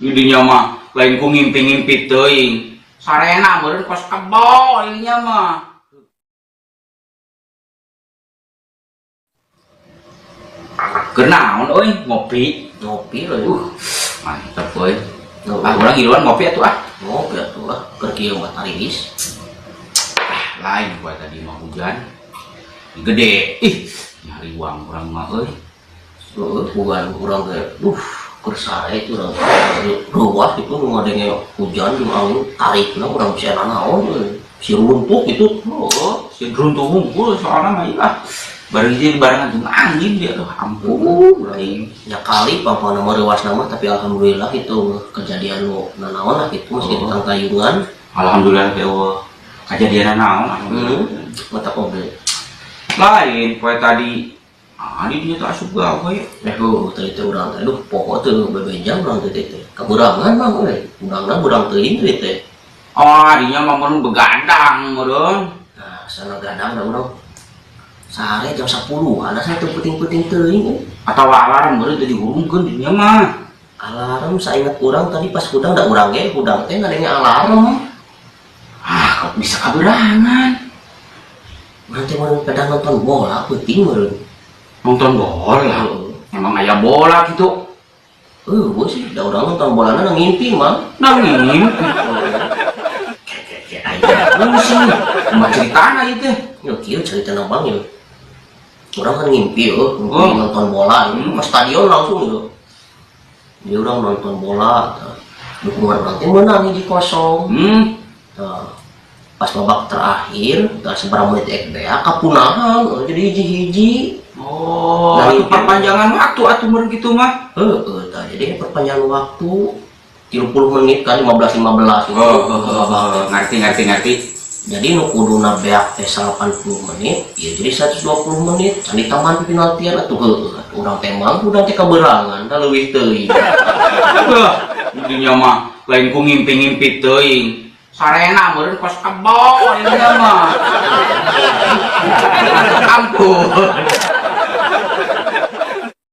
Dinya mah lain ku ngimpi-ngimpi teuing. Sarena meureun kos kebo dinya mah. Keur naon euy ngopi? Ngopi loh. Mantap euy. Ah, urang ngiluan ngopi atuh ah. Ngopi atuh ah, keur kieu mah tariis. Lain gua tadi mah hujan. Gede. Ih, nyari uang urang mah euy. Heeh, bukan urang ge. Duh, keur sare itu urang ruwah itu nu ngadenge hujan jeung angin tarikna urang bisa nanaon euy. Si runtuh gitu. Oh, si runtuh hungkul soalnya mah ieu ah. Bareng jadi barengan jeung angin dia tuh ampun lain. Ya kali papa nama reuasna mah, tapi alhamdulillah itu kejadian nu nanaon lah gitu meski di tangtayungan. Alhamdulillah teh eueuh. Kajadian naon alhamdulillah. Mata oge. Lain poe tadi ah di dinya teh asup gawe. Heuh, tadi teh urang teh aduh poho teh bebeja urang teh teh. Kaburangan mah euy. Urangna burang teuing teh teh. Oh, dinya mah mun begadang meureun. Nah, sana gadang da urang. Sare jam 10-an asa teu peuting-peuting teuing euy. Atawa alarm meureun teh dihurungkeun dinya mah. Alarm saingat urang tadi pas hudang da urang ge hudang teh ngadenge alarm. Ah, kok bisa kaberangan? Urang teh meureun pedah nonton bola peuting meureun. Nonton bola? Heeh. Emang aya bola gitu? Heuh, sih, da urang nonton bolana na ngimpi mah. Na ngimpi. Kayak aing pusing. Kumaha ceritana ieu teh? Yo kieu ceritana Bang yo. Urang kan ngimpi yo, ngimpi Oh. nonton bola, ke stadion langsung yo. Dia urang nonton bola, tah. Dukungan urang teh meunang 1-0. Tah, pas babak terakhir, tah sabaraha menit ek teh kapunahan, jadi hiji-hiji. Oh, Nah, atuh itu. Perpanjangan waktu atuh meureun kitu mah. Heeh, tah jadi perpanjangan waktu 30 menit kan 15-15 gitu. Oh, ngerti ngerti ngerti. Jadi nu kuduna beak teh 80 menit, ya jadi 120 menit. Can ditambahan penaltian atuh heueuh. Urang teh mang urang teh kaberangan da leuwih teuing. Heuh, dinya mah lain ku ngimpi-ngimpi teuing. Sarena meureun kos kebo dinya mah. Ampun.